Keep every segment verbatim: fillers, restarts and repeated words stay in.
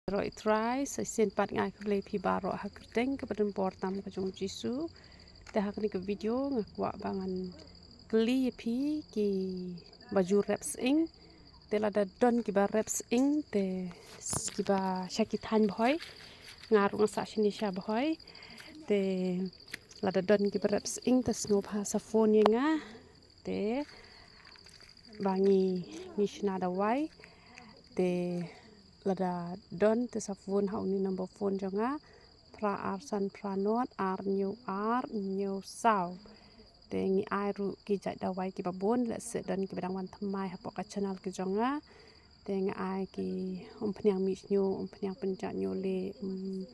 Ïaroh Trai, sa shisien pat nga ai khublei phi baroh ha ka kyrteng kaba donbor tam ka jong u Jisu. Te ha kane ka video nga kwah ba ngan kylli ïa phi kiba ju rep sying. Te lada don kiba rep sying te kiba sha ki thaiñ Bhoi. Nga ruh nga sah shane sha Bhoi. Te lada don kiba rep sying te sngewbha sa phone ïa nga. Te ba ngi, ngi shna dawai. Te lada don te sa phone ha une number phone jong nga, phra ar san phra nod ar hynñiew ar hynñiew saw. Te ngi ai ruh ki jait dawai kiba bun, lehse don kiba dang wan thymmai hapoh ka channel ka jong nga. Te nga ai ki umphniang mih shñiuh, umphniang pynjah hynñiew leh, um,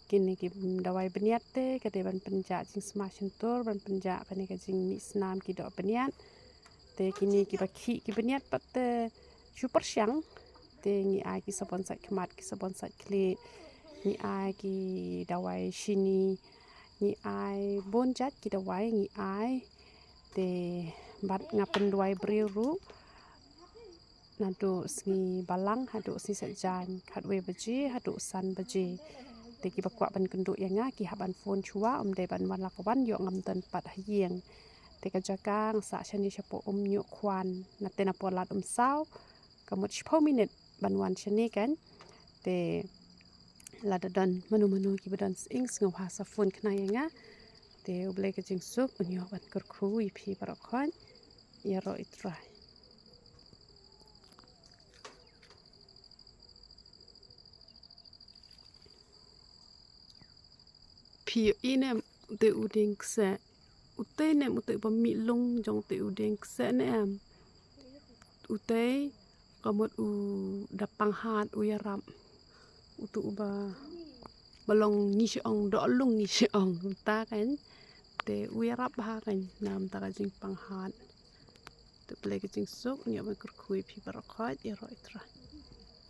kine ki dawai bniat te ka dei ban pynjah jingsma shyntur, ban pynjah kane ka jingmih snam ki doh bniat. Te kine kiba khih ki bniat pat te shu pyrshang. Te ngi ai ki sabon sait khmat, ki sabon sait khlieh, ngi ai ki dawai shini, ngi ai bun jait ki dawai ngi ai. Te bad nga pynduwai briew ruh naduh sngi Balang haduh sngi Saitjaiñ, khatwei baje haduh san baje. Te kiba kwah ban kynduh ïa nga ki hap ban phone shuwa, ym dei ban wan la ka wan ïoh ngam don pat ha ïing. Te ka jaka nga sah shane shapoh Umñiuhkhwan, na te na Palat Umsaw, ka mut shiphew minit ban wan shane kan. Te lada don mano mano kiba don sying sngewbha sa phone khnang ïa nga. Te U Blei ka jingsuk un ïoh ban kyrkhu ïa phi baroh khoit. Ïaroh Trai. Phi ïohi ne em utei u dieng kseh? Utei ne em utei uba mih lung jong utei u dieng kseh ne em? Utei ka mut u da panghat, u ïarap. Utu uba, ba long ngi shu ong doh lung ngi shu ong. Mynta kan te u ïarap bha kan namar ka jingpanghat. Te Blei ka jingsuk un ïoh ban kyrkhu ïa phi baroh khoit. Ïaroh Trai.